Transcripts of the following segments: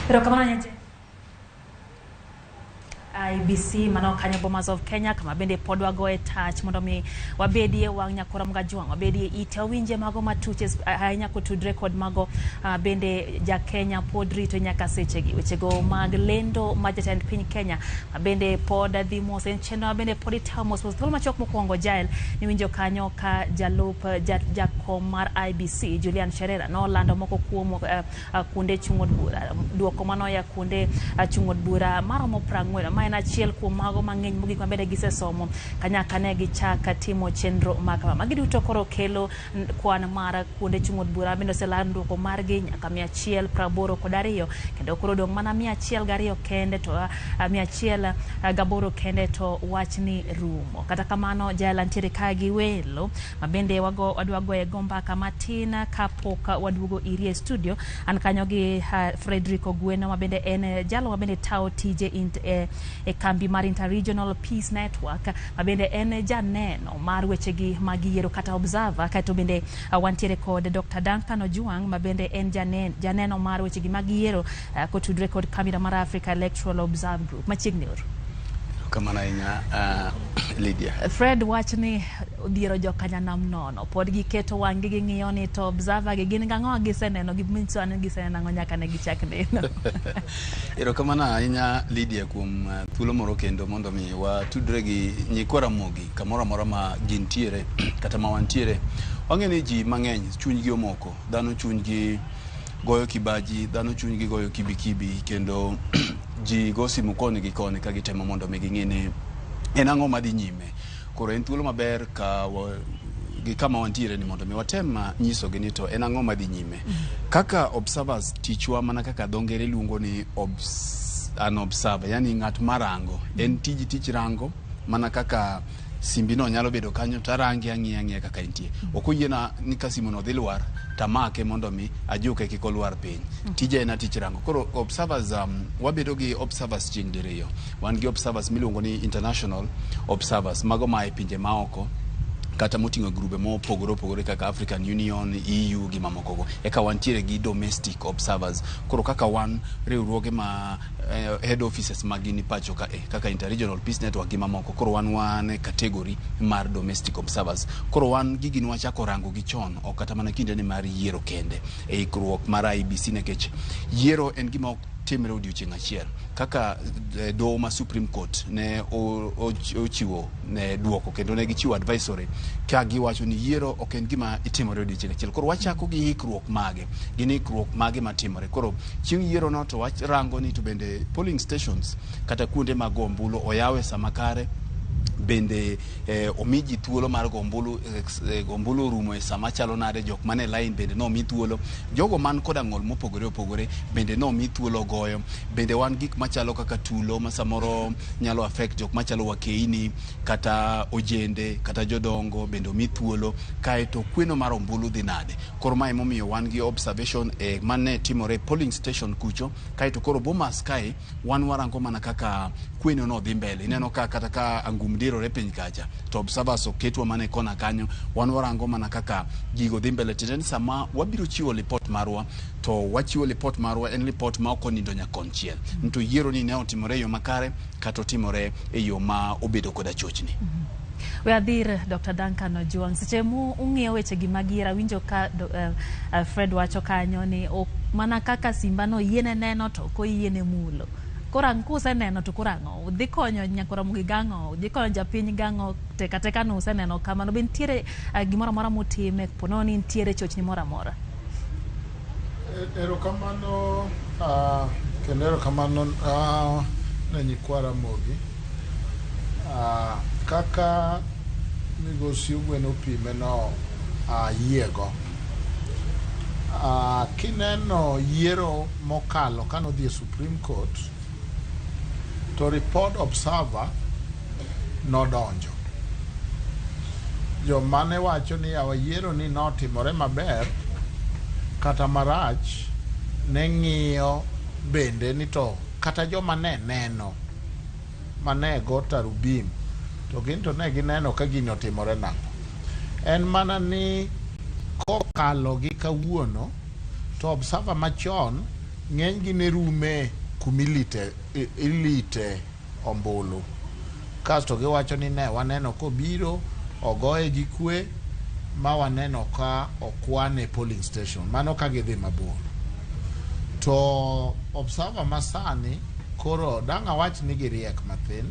Erokamano Nyaje. IEBC mano kanyo Bomas of Kenya kama bende pod wagoye tach mondo mi wabedie wang' nyakora Mgajwang' wabedie ite wawinje mago matuche ahinya kotudre kod mago bende ja Kenya pod rito nyaka sechegi wechego mag lendo ma jatend piny Kenya ma bende pod dhi mos en chenro ma bende pod itayo mos mos thuolo machuok mokwongo Jael niwinjo kanyo ka jalup jakom mar IEBC Julian Cherera nolando moko kuom kuonde chung' od bura duoko manoya kuonde chung' od bura maromo 40 ma en achiel kuom mago mang'eny mogik ma bende gisesomo kanyaka ne gichak timo chenro ma kama. Magi duto koro kelo kwan mar kuonde chung' od bura bende oseland duoko margi nyaka 182 kendo koro odong' mana 102 kende to 108 kende to wachni rumo. Kata kamano jela nitiere ka gi welo ma bende wadwa goye go mbaka matin kapok waduogo iri e studio. An kanyo gi Frederick Ogweno ma bende en jalo ma bende tawo tije e kambi mar Interregional Peace Network ma bende en janeno mar wechegi mag yiero kata observer. Kaeto bende wantiere kod Dr. Duncan Ojwang ma bende en janeno mar wechegi mag yiero kotudre kod kambi mar Africa Electoral Observe Group. Machiegni uru. Kamano ahinya, Lydia. Fred, wach ni odhiero jokanyanam nono. Pod giketo wang'gi ging'iyo ni to observer gi gin gang'o giseneno giminyiso ni giseneno ang'o nyaka ne gichak neno. Erokamano ahinya Lydia kuom thuolo moro kendo mondo mi watudre gi nyikwa Ramogi kamoro amora ma gintiere kata ma wantiere. Wang'eyo ni ji mang'eny chunygi omoko, dhano chunygi goyo kibaji, dhano chunygi goyo kibikibi kendo ji go simu koni gi koni ka gitemo mondo mi ging'e ni en ang'o madhi nyime. Koro en thuolo maber ka gi kama wantiere ni mondo mi watem nyisogi ni to en ang'o madhi nyime. Kaka observers tichwa mana kaka dho ngere luongo ni an observer, yani ng'at marango. En tiji tich rango mana kaka simbi no nyalo bedo kanyo to arange ang'iye ang'iya kaka entie. Ok oyiena ni ka simu no dhi lwar tamake mondo mi ajuke kik olwar piny. Tija en atich rango. Koro observers, wabedo gi observers chieng' diriyo. Wan gi observers miluongo ni international observers, mago maa e pinje maoko kata moting'o grube mopogore opogore kaka African Union, EU gi mamoko go. Eka wantiere gi domestic observers. Koro kaka wan riwruoge ma head offices mag gin pacho ka kaka Interregional Peace Network gi mamoko. Koro wan e category mar domestic observers. Koro wan gigi nwachako rango gi chon, ok kata mana kinde ni mar yiero kende e ikruok mar IEBC nikech yiero en gima ok timre odiochieng' achiel. Kaka doho ma Supreme Court ne ochiwo ne duoko kendo ne gichiwo advisory ka giwacho ni yiero ok en gima itimore odiochieng' achiel. Koro wachako gi ikruok mage, gin ikruok mage matimore. Koro chieng' yiero no to warango ni to bende polling stations kata kuonde mag go ombulu oyaw e sama kare, bende omi ji thuolo mar go ombulu, go ombulu orumo e sama chalo nade, jok mane line bende nomi thuolo, jogo man koda ng'ol mopogore opogore bende nomi thuolo goyo, bende wan gik machalo kaka tulo ma samoro nyalo affect jok machalo wakeini kata ojende kata jodongo bende omi thuolo, kaeto kweno mar ombulu dhi nade. Koro mae emomiyo wan gi observation e mane timore e polling station kucho, kaeto koro Bomas kae wan warango mana kaka kweno no dhi mbele. Ineno ka kata ka angum dirore piny kacha to observers oketwa mana e kona kanyo, wan warango mana kaka gigo dhi mbele. Tiende ni sama wabiro chiwo lipot marwa to wachiwo lipot marwa en lipot ma ok onindo nyakonchiel. To yiero ni ne otimore e yo makare kata otimore e yo ma obedo koda chochni. We adhir Dr. Duncan Ojwang', seche mu ung'iyo weche gi mag yiero, awinjo ka Fred wacho kanyo ni mana kaka simba no yiene neno to ok oyiene mulo. Koro ang' kuseneno to koro ang'o? Udhi konyo nyakora Ramogi gang'o? Udhi konyo japiny gang'o? Teka teka ni useneno kamano. Be nitiere gimoro amora mutime po nono ni nitiere chochni moro amora? Erokamano, kendo erokamano ne nyikwa Ramogi. Kaka migosi Ogweno opime no ayiego. Kineno yiero mokalo kanodhi e Supreme Court to report observer nodonjo. Joma ne wacho ni yawa yiero ni notimore maber kata marach ne ng'iyo bende ni to kata joma ne neno mane go tarubim to gin to ne gineno ka gini otimore nang'o. En mana ni kokalo gi kawuono to observer machon Ng'enygi ne rume kumilite ilite ombulu. Kasto giwacho ni ne waneno kobiro ogoye gi kwe ma waneno ka okwane polling station. Mano ka gidhi mabor. To observer masani koro dang' awach ni giriek mathin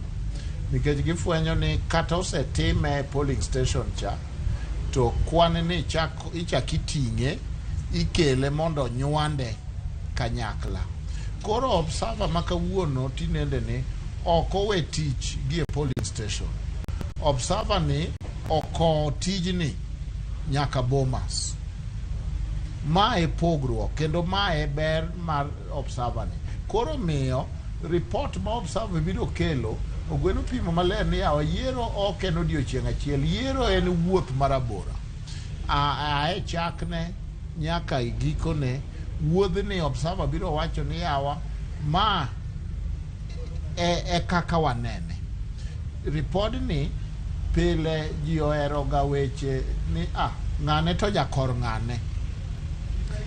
nikech gifwenyo ni kata osetime e polling station cha to kwan ni chak ichak iting'e ikele mondo nywande kanyakla. Koro observer ma kawuono tinende ni ok owe tich gi e polling station. Observer ni okowo tijni nyaka Bomas. Ma e pogruok kendo ma e ber mar observer ni. Koro miyo report ma observer biro kelo Ogweno pimo maler ni yawa yiero ok en odiochieng' achiel, yiero en wuoth marabora. A e chakne nyaka e gikone, wuodhni observer biro wacho ni yawa ma e kaka wanene. Ripodni pile ji ohero ga weche ni ah, ng'ane to jakor ng'ane.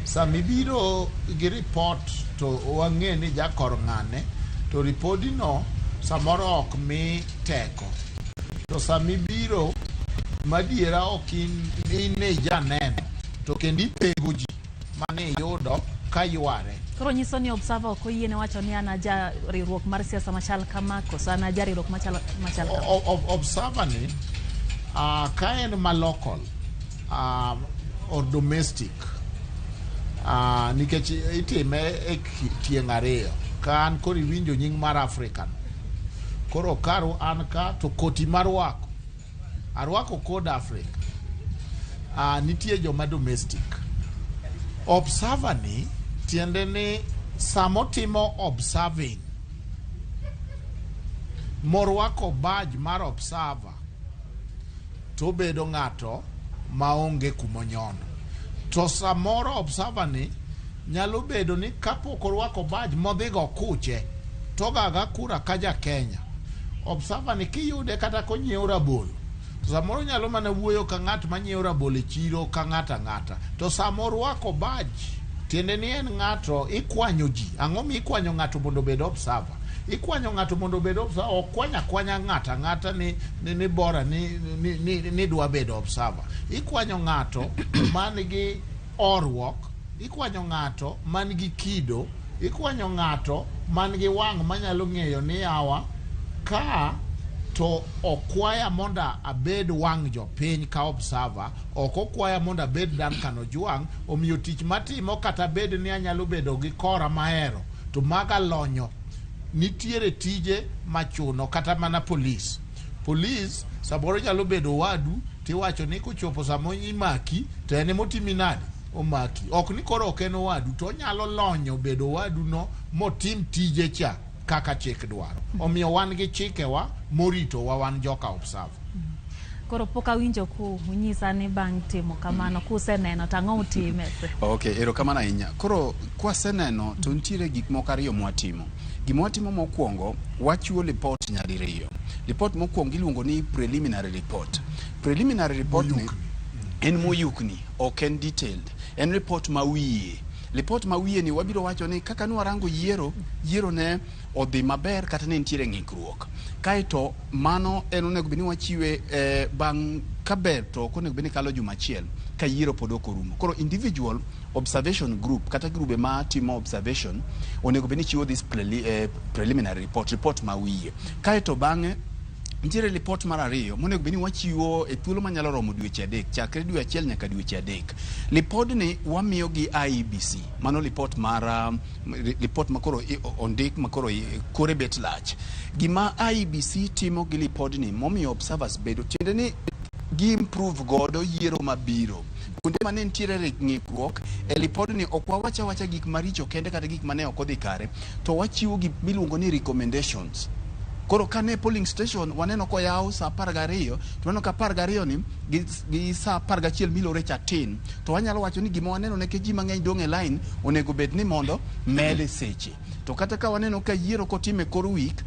Sama ibiro gi report to wang'e ni jakor ng'ane, to ripodino samoro ok mi teko. To sama ibiro madiera ok in in janeno to kendo ipego ji mane iyudo ka yware. Koro nyiso ni observer ok oyiene wacho ni an aja riwruok mar siasa machal kama koso an aja riwruok machal kama. Observer ni ka en ma local or domestic nikech itime e tieng' ariyo ka an koro iwinjo nying mar African koro kar an ka to koti marwako arwako kod Africa nitie joma domestic observer ni tiende ni samotimo observing morwako badge mar observer to obedo ng'ato maonge kumonyono. To samoro observer ni nyalo bedo ni kapok orwako badge modhigo kuche to gaga kura ka ja Kenya. Observer ni kiyude kata konyiewo rabolo to samoro nyalo mana wuoyo ka ng'at manyiewo rabolo e chiro ka ng'ato ang'ata. To sama orwako badge tiende ni en ng'ato ikwanyo ji. Ang'o mikwanyo ng'ato mondo obed observer? Ikwanyo ng'ato mondo obed observer, ok kwany akwanya ng'ato ang'ata ni bora ni dwa bedo observer. Ikwanyo ng'ato man gi oruok, ikwanyo ng'ato man gi kido, ikwanyo ng'ato man gi wang' manyalo ng'eyo ni yawa ka to okwaya mondo abed wang' jopiny ka observer, ok okwaya mondo abed Duncan Ojwang', omiyo tich matimo kata bed ni anyalo bedo gi kora mahero, to maga lonyo. Nitiere tije machuno kata mana polis. Polis samoro nyalo bedo wadu tiwacho ni kochopo sama imaki to en emotimi nade? Omaki. Ok ni koro ok en owadu to onyalo lonyo bedo owadu no motim tije cha kaka chik dwaro. Omiyo wan gi chikewa moritowa wan joka observer. Koro pok awinjo ku unyisa ni bang' timo kamano kuseneno to ang'o utime? Okay, erokamano ahinya. Koro kwaseneno to nitiere gik moko ariyo mwatimo. Gima watimo mokwongo, wachiwo lipot nyadiriyo. Lipot mokwongo iluongo ni preliminary report. Preliminary report ni en moyukni, ok en detailed. En report ma wiye. Lipot ma wiye ni wabiro wacho ni kaka nwarango yiero, yiero ne odhi maber kata ne nitiere ng'ikruok. Kaeto mano en onego bed ni wachiwe bang' kaber to ok onego bed ni kalo juma achiel ka yiero pod ok orumo. Koro individual observation group kata grube ma timo observation onego bed ni chiwo this preliminary report, report ma wiye. Kaeto bang'e nitiere lipot mar ariyo monego bed ni wachiwo e thuolo manyalo romo dweche 3 chakre dwe 1 nyaka dweche 3. Lipodni wamiyo gi IEBC, mano lipot mar lipot makoro ondik makoro kore bet lach. Gima IEBC timo gi lipodni momiyo observers bedo tiende ni gi improve godo yiero mabiro. Kuonde mane nitiere ng'ikruok e lipodni ok wawach awacha gik maricho kende kata gik mane ok odhi kare, to wachiwo gik miluongo ni recommendations. Koro kane polling station waneno koyaw saa 12 to waneno ka 12 ni gi saa 11 milore cha tin, to wanyalo wacho ni gima waneno nikech ji mang'eny dong' e line onego bed ni mondo med seche. To kata ka waneno ka yiero kotim e kor week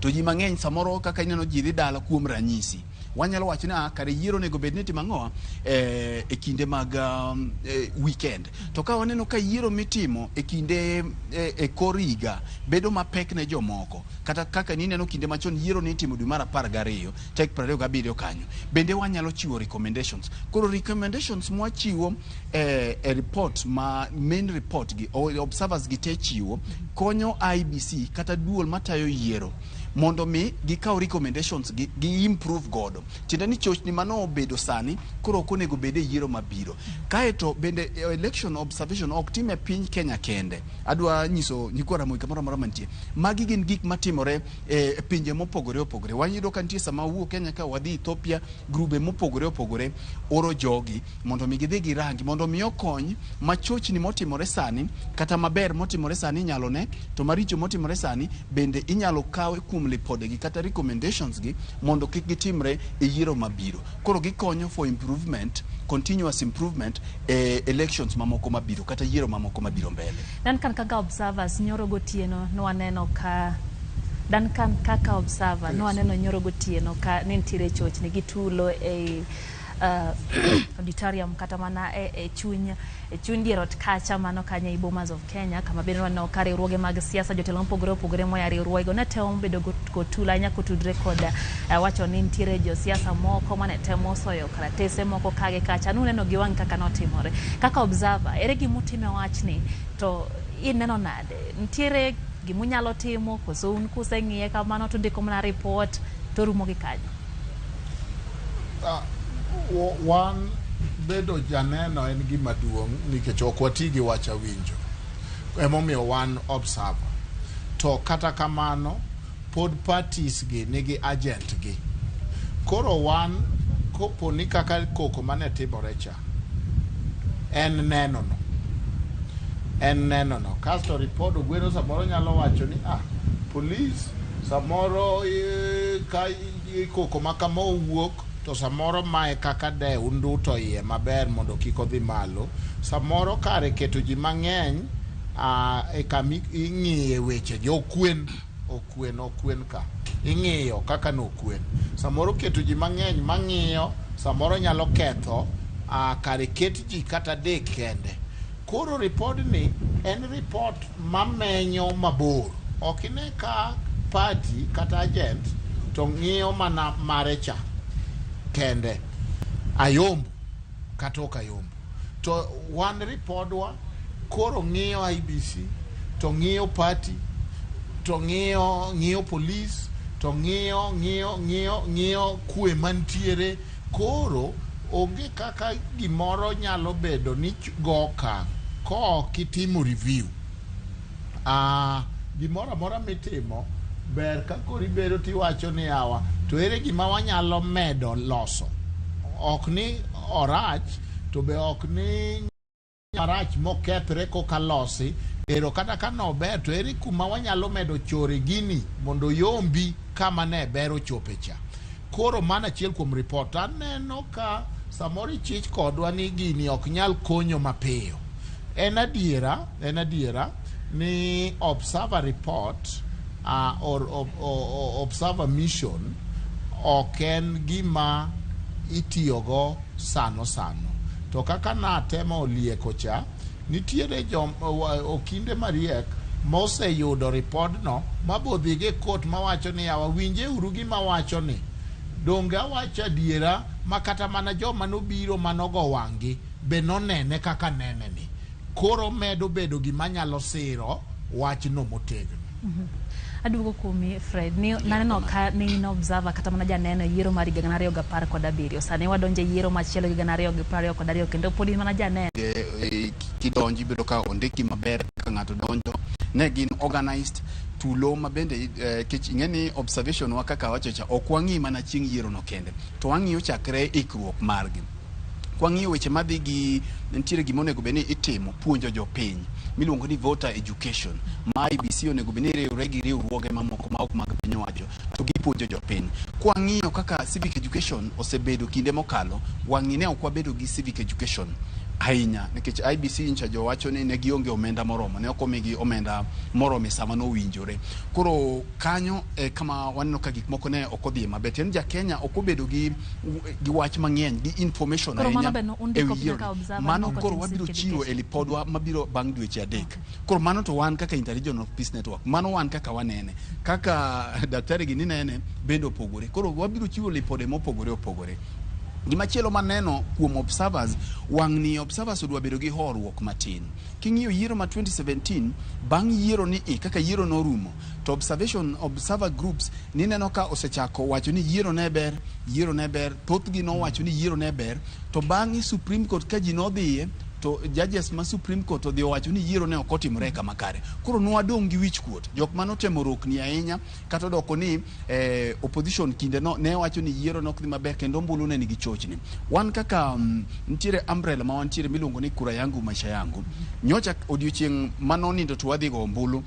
to ji mang'eny samoro kaka ineno ji dhi dala kuom ranyisi. Wanyalo wacho ni ah, kare yiero onego bed ni itimo ang'owa e kinde mag weekend. To ka waneno ka yiero mitimo e kinde e kor higa bedo mapek ne jomoko, kata kaka nineno kinde machon yiero nitimo dwe mar 12 tarik 27 kanyo, bende wanyalo chiwo recommendations. Koro recommendations mwachiwo e report ma main report gi observers gi te chiwo konyo IEBC kata duol matayo yiero mondo mi gikaw recommendations gi gi improve godo. Tiende ni chochni manobedo sani koro ok onego bed e yiero mabiro. Kaeto bende election observation ok tim e piny Kenya kende. Adwa nyiso nyikwa Ramogi kamoro amora mantie. Magi gin gik matimore e pinje mopogore opogore. Wayudo ka nitie sama wawuok Kenya ka wadhi Ethiopia, grube mopogore opogore oro jogi mondo mi gidhi girangi mondo mi okony ma chochni motimore sani kata maber motimore sani inyalo ne, to maricho motimore sani bende inyalo kaw kuom lipodegi kata recommendations gi mondo kik gitimre e yiero mabiro. Koro gikonyo for improvement, continuous improvement e elections mamoko mabiro kata yiero mamoko mabiro mbele. Duncan, kaka observers nyoro gotieno nwaneno ka Duncan, kaka observer, nwaneno nyoro gotieno ka ne nitiere chochni gi tulo ei auditorium kata mana e chuny dier ot kacha mano kanyo ei Bomas of Kenya, kama bende waneno ka riwruoge mag siasa, jotelo mopogore opogore moa riwruogego ne temo bedo kod tulo ahinya kotudre kod wacho ni nitiere josiasa moko mane temo soyo karatese moko ka gi kacha. Nuneno gi wang' kaka notimore. Kaka observer, ere gimutime wachni to ineno nade? Nitiere gimunyalo timo koso un kuseng'iye kamano to undiko mana report to rumo gi kanyo? Wan bedo janeno en gima duong' nikech ok wati gi wach awinjo, emomiyo wan observer. To kata kamano pod parties gi nigi agent gi. Koro wan kopo ni kaka koko mane timore cha en neno no, en neno no kasto report Ogweno samoro nyalo wacho ni ah, police samoro ka koko ma kama owuok to samoro mae kaka de unduto iye maber mondo kik odhi malo. Samoro kare keto ji mang'eny e kama ing'iye weche gi okwen okwen okwen ka ing'iyo kaka nokwen. Samoro keto ji mang'eny mang'iyo samoro nyalo ketho kare ket ji kata adek kende. Koro ripodni en report mamenyo mabor. Ok ine ka party kata agent to ng'iyo mana mare cha kende, ayombo kata ok ayombo. To wan ripodwa koro ng'iyo IEBC to ng'iyo party to ng'iyo police to ng'iyo kwe mantiere. Koro onge kaka gimoro nyalo bedo ni go okang' ko ok itimo review. Gimoro amora mitimo ber ka koro ibedo tiwacho ni yawa to ere gima wanyalo medo loso. Ok ni orach to be ok ni marach mokethre koka losi ero. Kata ka nober to ere kuma wanyalo medo chore gini mondo yombi kama ne ber ochope cha. Koro mano achiel kuom report. Aneno ka samoro ichich kodwa ni gini ok nyal konyo mapiyo. En adiera, en adiera ni observer report or observer mission ok en gima itiyogo sano sano. To kaka natemo lieko cha, nitiere jom okinde mariek moseyudo ripodno mabodhigo e court mawacho ni yawa winje uru gima wacho ni donge awacho adiera ma kata mana joma nobiro manogo wang'gi be nonene kaka nene ni. Koro medo bedo gima nyalo siro wachno motegno. Aduogo kuomi, Fred, ni naneno ka ne in observer kata mana janeno e yiero mar higa 2017. Sani wadonjo e yiero machielo higa 2022 kendo pod in mana janeno. Kidonjo ibiro ka ondiki maber kaka ng'ato donjo ne gin organized tulo ma bende kech ing'e ni observation wa kaka wacho cha ok wang'i mana chieng' yiero no kende to wang'iyo chakre ikruok margi. Kwang'iyo weche madhi gi nitiere gima onego bed ni itimo puonjo jopiny miluongo ni voter education ma IEBC onego bed ni riwre gi riwruoge mamoko ma ok mag piny owacho to gi Ipuonjo jopiny. Kwang'iyo kaka civic education osebedo kinde mokalo, wang'i ne ok wabedo gi civic education ahinya nikech IEBC ncha jowacho ni ne gionge omenda moromo, ne ok omigi omenda moromo e sama nowinjore. Koro kanyo e kama waneno ka gik moko ne ok odhi maber. Tiende ni ja Kenya ok obedo gi wach mang'eny, gi information Koro mano ahinya be e undiko wi piny yiero kaka ni. observer Mano ni ok koro otim wabiro civic chiwo e education. lipodwa mabiro bang' dweche 3. Koro mano to wan kaka Interregional Peace Network, mano wan kaka wanene. Kaka daktari gini nene bende opogore. Koro wabiro chiwo lipode mopogore opogore. Gimachielo maneno kuom observers, wang'ni observers odwa bedo gi horuok matin. King'iyo yiero ma 2017, bang' yiero ni i kaka yiero norumo, to observation observer groups nineno ka osechako wacho ni yiero ne ber, yiero ne ber, thothgi nowacho ni yiero ne ber, to bang'e Supreme Court ka ji nodhiye, to judges ma Supreme Court odhi owacho ni yiero ne ok otimore kama kare. Koro nwadong' gi wich kuot. Jok manotemo rokni ahinya, kata odoko ni opposition kinde no ne wacho ni yiero ne ok dhi maber kendo ombulu ne nigi chochni. Wan kaka nitiere umbrella ma wantiere miluongo ni Kura Yangu Maisha Yangu. Nyocha odiochieng' manonindo to wadhi go ombulu,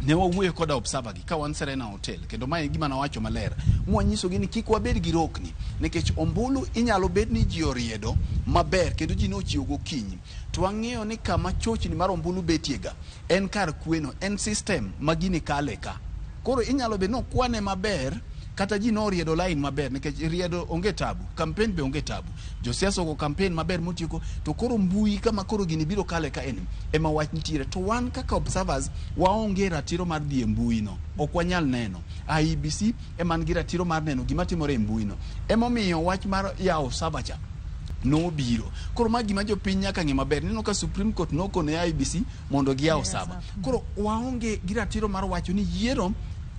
ne wawuoyo koda observer gi ka wan Serena Hotel, kendo mae e gima nawacho maler mwanyisogi ni kik wabed gi rokni nikech ombulu inyalo bed ni ji oriedo maber kendo ji nochiew gokinyi, to wang'eyo ni kama chochni mar ombulu betie ga en kar kweno, en system ma gini kale ka. Koro inyalo bed ni okwane maber kata ji noriedo line maber nikech riedo onge tabu, campaign be onge tabu, josiasa ogo campaign maber motieko, to koro mbui kama koro gini biro kale ka en ema wach nitiere. To wan kaka observers waonge ratiro mar dhi e mbui no, ok wanyal neno. IEBC ema nigi ratiro mar neno gima timore e mbui no. Emomiyo wach mar yawo server cha nobiro. Koro ma gima jopiny nyaka ng'e maber. Ineno ka Supreme Court nokone IEBC mondo giyaw server. Koro waonge gi ratiro mar wacho ni yiero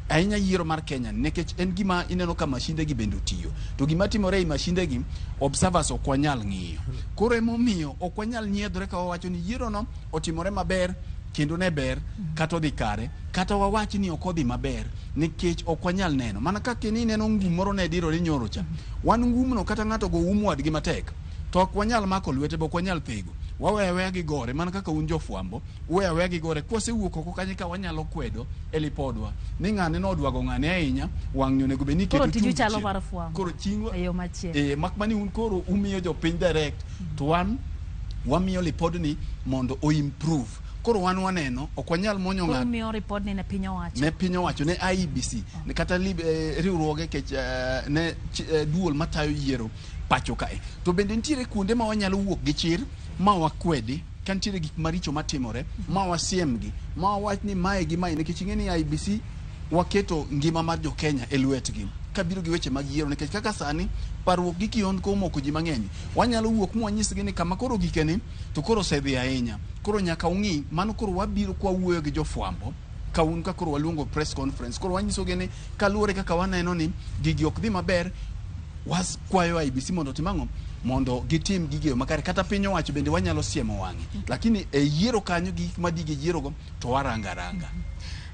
ahinya yiero mar Kenya nikech en gima ineno ka mashinde gi bende otiyo. To gima timore ei mashinde gi observers ok wanyal ng'iyo. Koro emomiyo ok wanyal nyiedhore ka wawacho ni yiero no otimore maber kendo ne ber kata odhi kare, kata wawach ni ok odhi maber nikech ok wanyal neno. Mana kaka ni ineno ngum moro ne dirore nyoro cha. Wan ngumno kata ng'ato go um wadgi matek to ok wanyal mako lwete be ok wanyal thego. Waweyo aweya gi gore mana kaka un jofwambo, uweyo aweya gi gore. Kwasewuok oko kanyo ka wanyalo kwedo e lipodwa ni ng'ane nodwago ng'ane ahinya, wang'ni onego bed ni Koro iketo tiju chumbi chalo chien. mar fwambo Koro ching'wa e yo machielo. Mak mani un koro umiyo jopiny direct to wan wamiyo lipodni mondo o improve. Koro wan waneno ok wanyal monyo Koro ng'ato umiyo ripodni ne piny owacho. Ne piny owacho, ne IEBC, ne kata riwruoge kech ne duol matayo yiero pacho kae. To bende nitiere kuonde ma wanyalo wuok gi chir ma wakwedi ka nitiere gik maricho matimore, ma wasiemgi, ma wawach ni mae gi mae, nikech ing'e ni IEBC waketo ngima mar jo Kenya e lwetgi kabiro gi weche mag yiero, nikech kaka sani parruok gi kihondko omoko ji mang'eny. Wanyalo wuok mwanyisgi ni kama koro gikeni to koro osedhi ahinya, koro nyaka ung'i mano. Koro wabiro kwa wuoyo gi jofwambo ka un ka koro waluongo press conference, koro wanyisogi ni kaluwore kaka waneno ni gigi ok dhi maber, wakwayo IEBC mondo otim ang'o mondo gitim gigi e yo makare. Kata piny owacho bende wanyalo siemo wang'e, lakini e yiero kanyo gi gik madigi yierogo to waranga aranga.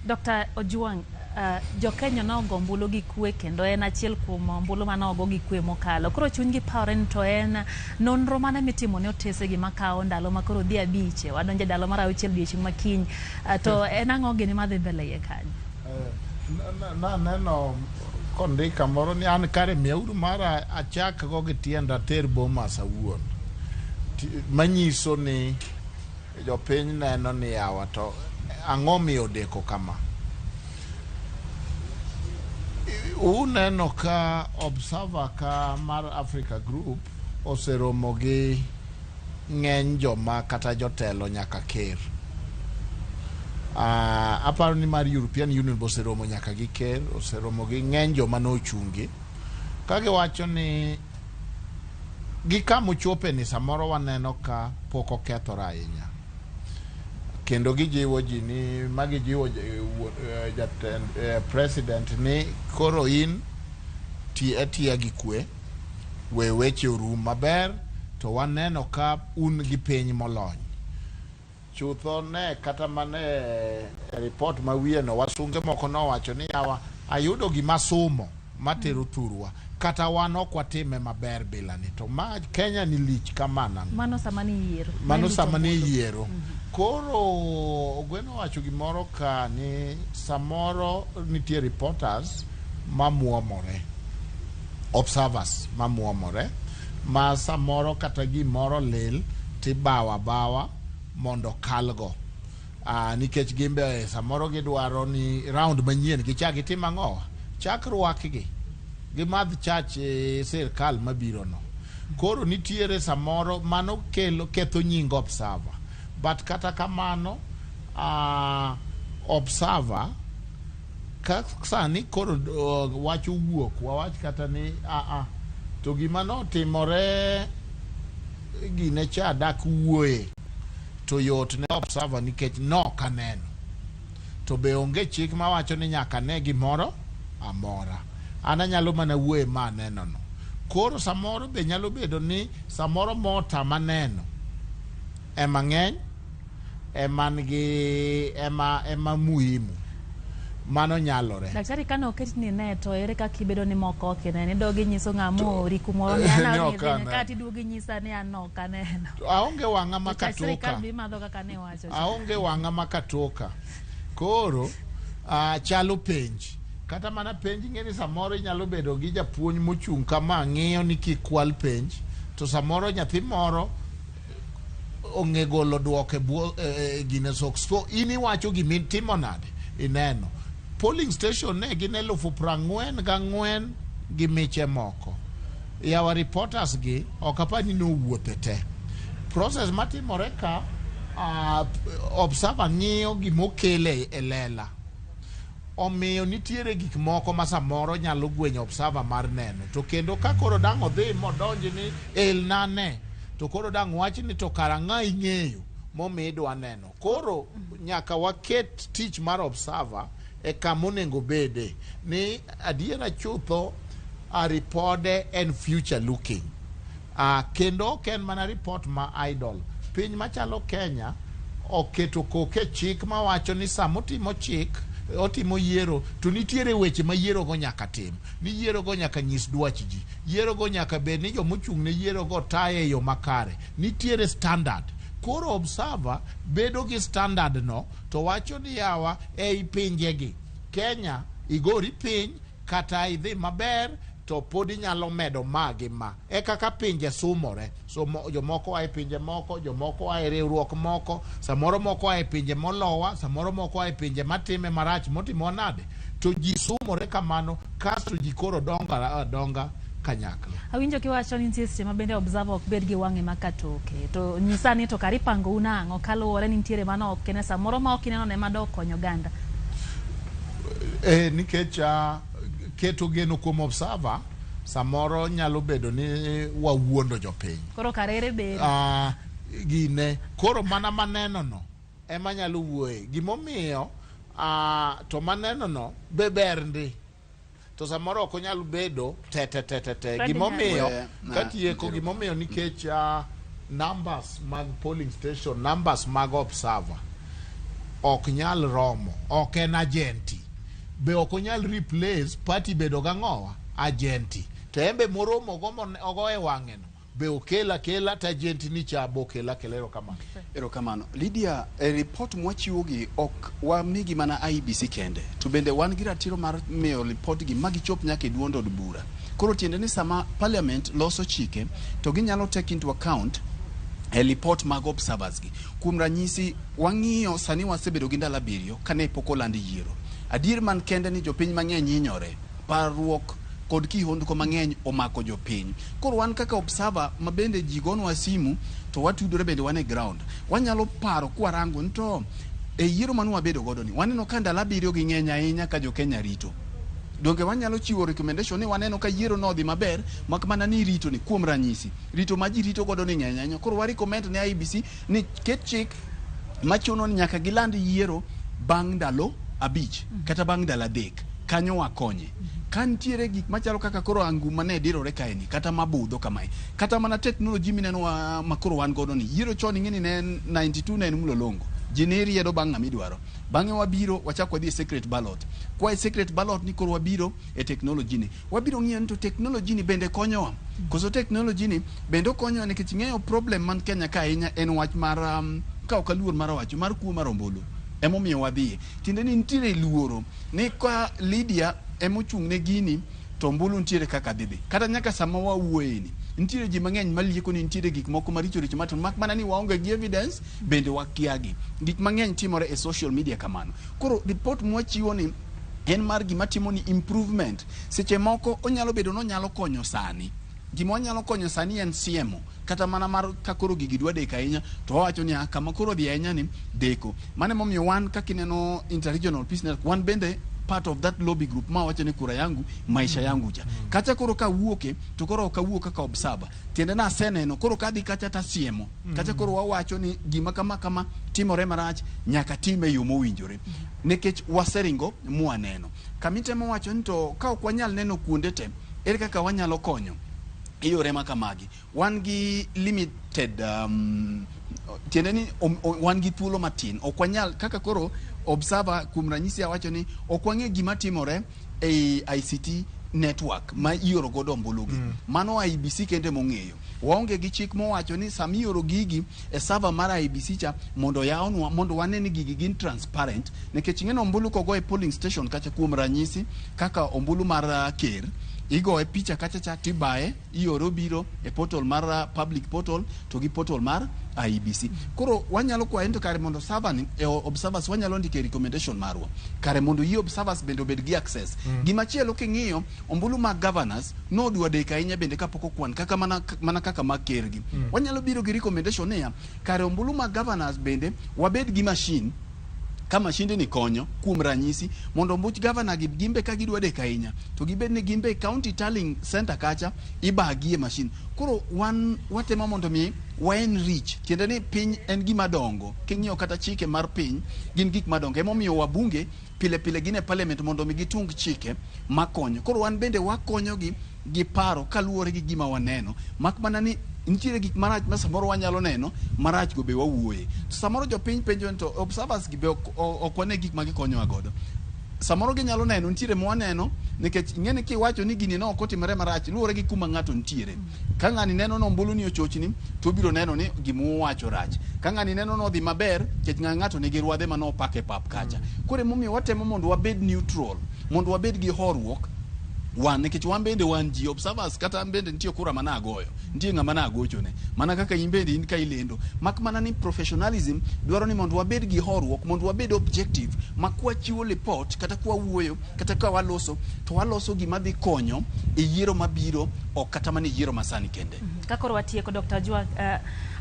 Dr. Ojwang', jo Kenya nogo ombulu gi kwe kendo en achiel kuom ombulu mane ogo gi kwe mokalo. Koro chunygi pawre ni to en nonro mane mitimo ne otese gi makawo ndalo ma koro dhi 5, wadonjo e ndalo mar 6 odiochieng' ma kiny. To en ang'o gini madhi mbele iye kanyo? Naneno kondik kamoro ni an kare miyauru mara achak go gi tienda ter Bomas awuon. Manyiso ni jopiny neno ni yawa to ang'o miyo odeko kama. Uneno ka observer ka mar Africa Group oseromo gi ng'eny joma kata jotelo nyaka ker. Aparo ni mar European Union be oseromo nyaka gi ker, oseromo gi ng'eny joma nochungi. Ka giwacho ni gi kama ochope ni samoro waneno ka pok okethore ahinya. Kendo gijiwo ji ni ma gijiwo jatend president ni koro in ti atiya gi kwe, we weche orum maber, to waneno ka un gi piny molony. Chutho ne kata mana e report ma wiye no wasunge moko nowacho ni yawa ayudo gima sumo matero thurwa kata wan ok watime maber bila ni to ma Kenya ni lich kama nang'o. Mano sama ni yiero. Mano sama ni yiero. Koro Ogweno owacho gimoro ka ni samoro nitie reporters Mamuomore, observers mamuomore, ma samoro kata gimoro lil tibawo abawa mondo kalgo. Nikech gimbe samoro gidwaro ni round manyien gichak gitim ang'owa, chak rwakgi gimadh chach e sirkal mabiro no. Koro nitiere samoro mano kelo ketho nying observer. But kata kamano, observer ka sani koro wach owuok, wawach kata ni to gima notimore gine cha dak wuoye to yot ne observer nikech nok aneno. To be onge chik mawacho ni nyaka ne gimoro amora. An anyalo mana wuoye ma aneno no. Koro samoro be nyalo bedo ni samoro motama neno ema ng'eny, ema nigi ema muhimu. Mano nyalore. Daktari, kane oket ni ne to ere kaka ibedo ni moko ok ineno? Idogo inyiso ng'ama oori kumoro ni an Ni ok adhi aneno. kata iduogo inyisa ni an ok aneno. Aonge wang'a ma To chach sirikal katoka. be imadho kaka ne iwacho cha. Aonge wang'a ma katoka. Koro chalo penj. Kata mana penj ing'e ni samoro inyalo bedo gi japuonj mochung' kama ng'iyo ni kik kwal penj, to samoro nyathi moro ong'e golo duoko e bwo gine socks. So in iwacho gimitimo nade? Ineno. Polling station ne gin 44,000 gi miche moko. Yawa reporters gi ok apar ni nowuothe te. Process matimore ka, observer ng'iyo gimokele e lela. Omiyo nitiere gik moko ma samoro nyalo gwenyo observer mar neno. To kendo ka koro dang' odhi modonj ni elna ne, to koro dang' wach ni to kara ng'a ing'eyo momiyo idwa neno. Koro nyaka waket tich mar observer e kama onego bede. Ni adiera chutho, a ripode en future looking. Kendo ok en mana report ma idle. Piny machalo Kenya oketo koke chik mawacho ni sama otimo chik, otimo yiero, to nitiere weche ma yiero go nyaka tim. Ni yiero go nyaka nyis dwach ji. Yiero go nyaka bed ni jomochung' ne yiero go taye e yo makare. Nitiere standard. Koro observer bedo gi standard no to wacho ni yawa ei pinjegi. Kenya igori piny kata idhi maber to pod inyalo medo ma gi ma. E kaka pinje sumore. So jomoko oa e pinje moko, jomoko oa e riwruok moko, samoro moko oa e pinje molowa, samoro moko oa e pinje matime marach motimo nade. To ji sumore kamano, kasto ji koro dongo adonga kanyakla. Awinjo kiwacho ni nitie seche ma bende observer ok bed gi wang'e ma katoke. To nyisa ni to kar ipangou nang'o kaluwore ni nitiere mano ok kene samoro ma ok ineno ne ma dok konyo oganda. Nikech keto geno kuom observer samoro nyalo bedo ni wawuondo jopiny. Koro kar ere ber. Gine koro mana maneno no ema nyalo wuoye. Gimomiyo to maneno no be ber ndi. To samoro ok onyal bedo te te te te te. Gimomiyo katieko, gimomiyo nikech numbers mag polling station, numbers mag observer ok nyal romo, ok en agenti. Be ok onyal replace party bedo gang'owa agenti. To embe moromo go ogo e wang'e no be okela kela to agenti ni cha bo okela kela. Erokamano. Erokamano. Lydia, e report mwachiwogi ok wamigi mana IEBC kende, to bende wan gi ratiro mar miyo report gi magichop nyaka e duond od bura. Koro tiende ni sama parliament loso chike, to ginyalo take into account e report mag observers gi. Kuom ranyisi, wang'iyo sani wasebedo gi ndalo 7 kane pok oland yiero. Adier man kende ni jopiny mang'eny hinyore, parruok kod kihondko mang'eny omako jopiny. Koro wan kaka observer ma bende ji gonwa simu to watudore bende wan e ground. Wanyalo paro kwarango ni to e yiero mane wabedo godo ni waneno ka ndalo 7 gi ng'eny ahinya ka jo Kenya rito. Donge wanyalo chiwo recommendation ni waneno ka yiero no odhi maber mak mana ni rito ni kuom ranyisi rito ma ji rito godo ni ng'eny ahinya. Koro wa recommend ne IEBC ni ket chik machuno ni nyaka giland yiero bang' ndalo 5 kata bang' ndalo 3 kanyo wakonye. Ka nitiere gik machalo kaka koro anguma ne dirore kaeni kata mabudho kamae kata mana technology mineno wa makoro wan godo ni yiero chon ing'e ni ne en 92 ne en mlolongo ji ne riedo bang' ng'ama idwaro. Bang'e wabiro wachako wadhi e secret ballot. Kwa e secret ballot ni koro wabiro e technology ni. Wabiro ng'iyo ni to technology ni bende konyowa. Koso technology ni bende okonyowa nikech ing'eyo problem man Kenya ka ahinya en wach mar ka ok aluor mar wacho mar kuo mar ombulu. Emomiyo wadhiye. Tiende ni nitiere luoro ni ka Lydia emochung' ne gini to ombulu nitiere kaka dhi dhi. Kata nyaka sama wawuoye ni, nitiere ji mang'eny malieko ni nitiere gik moko maricho richo matimore, mak mana ni waonge gi evidence, bende wakia gi. Gik mang'eny timore e social media kamano. Koro report mwachiwo ni en mar gima timo ni improvement. Seche moko onyalo bedo ni onyalo konyo sani. Gima onyalo konyo sani en siemo kata mana mar ka koro gigi dwa deko ahinya to wawacho ni kama koro odhi ahinya ni deko. Mano emomiyo wan kaka ineno Interregional Peace Network wan bende part of that lobby group ma wacho ni kura yangu maisha yangu cha. Kacha koro kawuoke to koro ok awuok kaka observer. Tiende na aseneno koro kadhi kacha tasiemo. Kacha koro wawacho ni gima kama kama timore marach nyaka time e yo mowinjore. Nikech waseringo mwaneno. Kamitemo wacho ni to ka ok wanyal neno kuonde te, ere kaka wanyalo konyo e yore ma kamagi? Wan gi limited tiende ni wan gi thuolo matin. Ok wanyal kaka koro observer kuom ranyisi awacho ni ok wang'e gima timore ei ICT network ma ioro godo ombulu gi. Mano IEBC kende mong'eyo. Waonge gi chik mowacho ni sama ioro gigi e server mar IEBC cha mondo oyawnwa mondo wane ni gigi gin transparent nikech ing'e ni ombulu kogo e polling station kacha kuom ranyisi kaka ombulu mar ker igoye picha kacha cha tibaye iore obiro e portal mar public portal to gi portal mar IEBC. Koro wanyalo kwaye to kare mondo server ni e observers wanyalo ndiko e recommendation marwa kare mondo yie observers bende obed gi access. Gimachielo king'iyo ombulu mag governors nodwa deko ahinya bende kapok okwan kaka mana kaka mag ker gi. Wanyalo biro gi recommendation niya kare ombulu mag governors bende wabed gi machine ka mashinde ni konyo kuom ranyisi mondo ombuch governor gi gimbe ka gidwa deko ahinya to gibed ni gimbe county tallying center kacha ibagie machine. Koro wan watemo mondo mi wa enrich tiende ni piny en gima dongo king'iyo kata chike mar piny gin gik madongo emomiyo wabunge pile pile gin e parliament mondo mi gitung chike makonyo. Koro wan bende wakonyogi gi paro kaluwore gi gima waneno mak mana ni nitiere gik marach ma samoro wanyalo neno marach go be wawuoye. To samoro jopiny penjo ni to observers gi be ok wane gik ma gikonyowa godo. Samoro ginyalo neno nitiere mwaneno nikech ing'e ni kiwacho ni gini ne ok otimore marach luwore gi kuma ng'ato nitiere. Ka ng'ani neno ni ombulu ni ochochni to obiro neno ni gima uwacho rach. Ka ng'ani neno ni odhi maber nikech ng'ato nigi rwadhe mane opak e pap kacha. Koro emomiyo watemo mondo wabed neutral mondo wabed gi horuok wan nikech wan bende wan ji observers kata an bende nitie kura mana agoyo nitie ng'ama nagochone mana kaka in bende in ka ilendo mak mana ni professionalism dwaro ni mondo wabed gi horuok mondo wabed objective ma kwachiwo report kata kwawuoyo kata ka waloso to waloso gima dhi konyo e yiero mabiro ok kata mana e yiero masani kende. Ka koro watieko Dr. Ajua,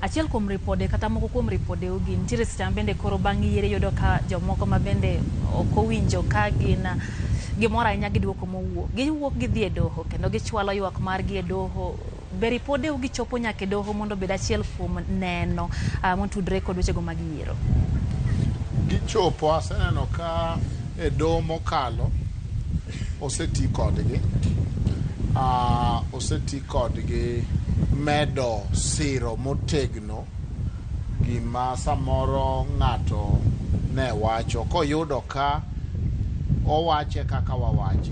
achiel kuom ripode kata moko kuom ripode ugi nitiere seche ma bende koro bang' yiero iyudo ka jomoko ma bende ok owinjo ka gin gimoro ahinya gi duoko mowuok. Giwuok gidhi e doho kendo gichwalo ywak margi e doho. Be ripode ugi chopo nyaka e doho mondo obed achiel kuom neno motudre kod wechego mag yiero? Gichopo, aseneno ka e doho mokalo oseti kodgi oseti kodgi medo siro motegno gima samoro ng'ato ne wacho koyudo ka owache kaka wawache.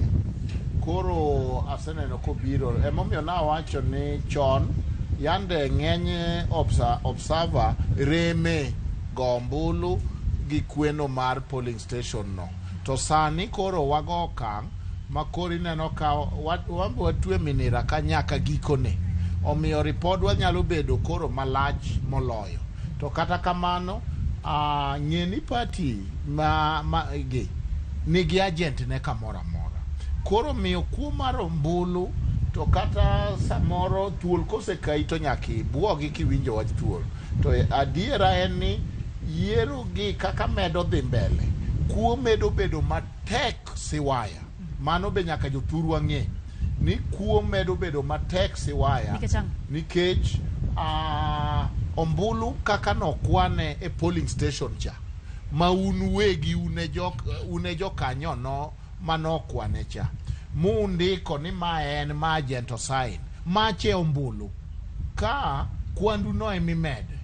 Koro aseneno kobiro emomiyo nawacho ni chon yande ng'eny observer reme go ombulu gi kweno mar polling station no. To sani koro wago okang' ma koro ineno ka wambe watwe minira ka nyaka gikone. Omiyo ripodwa nyalo bedo koro malach moloyo. To kata kamano, ng'e ni party ma gi nigi agent ne kamoro amora. Koro miyo kuo mar ombulu to kata samoro thuol kosekayi to nyaka ibuogi kiwinjo wach thuol. To adiera en ni yiero gi kaka medo dhi mbele, kuo medo bedo matek siwaya. Mano be nyaka jothurwa ng'e ni kuo medo bedo matek siwaya. Nikech ang'o? Nikech ombulu kaka nokwane e polling station cha ma un wegi une jokanyo no manokwane cha mundiko ni ma en ma agent osign mache ombulu ka kwandu no emimede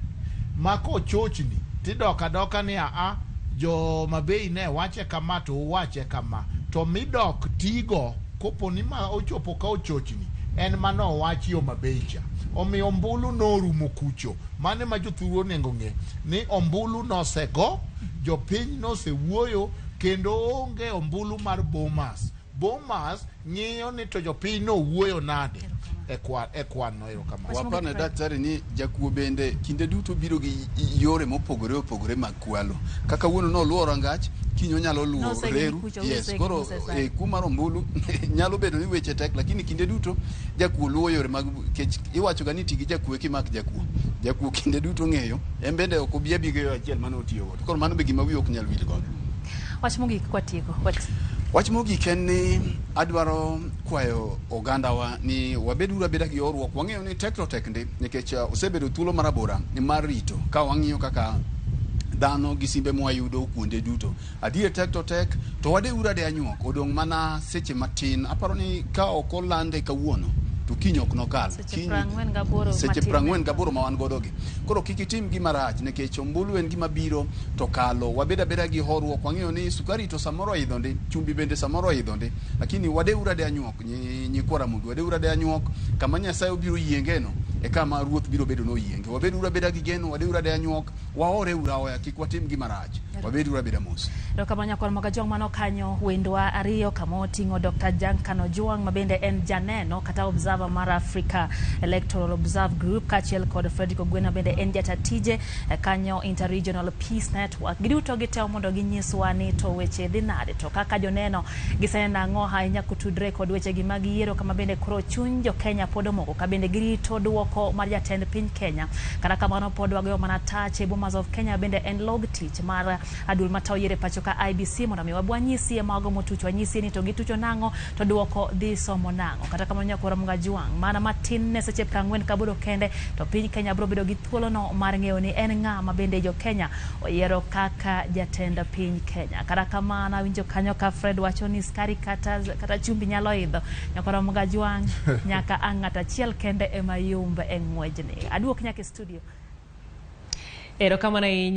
ma kochochni tidok adoka ni aa jo Mabei ne wache kama to uwache kama to midok tigo kopo ni ma ochopo ka ochochni en mano owachi Homa Bay cha. Omiyo ombulu norumo kucho. Mano ema jothuru onego ng'e ni ombulu nosego, jopiny nosewuoyo kendo onge ombulu mar Bomas. Bomas ng'iyo ni to jopiny nowuoyo nade e kwan no. Erokamano. Wapane daktari ni jakuo bende kinde duto biro gi yore mopogore opogore mag kwalo. Kaka wuono noluwo rangach, kiny onyalo luwo reru. Yes, koro e kuo mar ombulu nyalo bedo ni weche tek, lakini kinde duto jakuo luwo yore mag kech. Iwacho ga ni ti gi jakuo kimak jakuo. Jakuo kinde duto ng'eyo, en bende ok obi abi gi yo achiel mane otiyo godo. Koro mano be gima wiyi ok nyal wil godo. Wach mogik kwatieko. Wach mogik en ni adwaro kwayo ogandawa ni wabed abeda gi horuok. Wang'eyo ni tek to tek ndi, nikech osebedo thuolo marabora mar rito ka wang'iyo kaka dhano gi simbe mwayudo kuonde duto. Adier tek to tek, to wadeuru ade anyuok. Odong' mana seche matin. Aparo ni ka ok olande kawuono, to kiny ok nokal. Seche 48 ma wan godo gi. Koro kik itim gima rach, nikech ombulu en gima biro to kalo. Wabed abeda gi horuok. Wang'eyo ni sukari to samoro oidho ndi, chumbi bende samoro oidho ndi. Lakini wadeuru ade anyuok, nyikwa Ramogi, wadeuru ade anyuok. Kama Nyasaye obiro yiengeno, e kama ruoth biro bedo noyienge. Wabeuru abeda gi geno, wadeuru ade anyuok, waore uru aoya, kik watim gima rach. Wabeuru abeda mos. Erokamano nyakwar Mogajwang' mano kanyo wendwa ariyo kama oting'o Dr. Duncan Ojwang' ma bende en janeno kata observer mar Africa Electoral Observe Group, kaachiel kod Fredrick Ogweno bende en jata tije kanyo Interregional Peace Network. Giduto gitemo mondo ginyiswa ni to weche dhi nade, to kaka joneno giseneno ang'o ahinya kotudre kod wechegi mag yiero, kama bende koro chuny jo Kenya pod omoko ka bende girito duoko mar jatend piny Kenya. Kata kamano pod wagoyo mana tach e Bomas of Kenya bende en log tich mar aduol matayo yiero e pacho ka IBC mondo mi wanyisi mago motuch, wanyisi ni to gitucho nang'o to duoko dhi somo nang'o. Kata kamano nyakwar Mogajwang' mana matin ne seche 48 kende to piny Kenya biro bedo gi thuolono mar ng'eyo ni en ng'a ma bende jo Kenya oyiero kaka jatend piny Kenya. Kata kamano awinjo kanyo ka Fred wacho ni skari kata chumbi nyalo idho. Nyakwar Mogajwang' nyaka ang' ng'at achiel kende ema yumb e ng'wejni. Aduok nyaka e studio. Erokamano ahinya.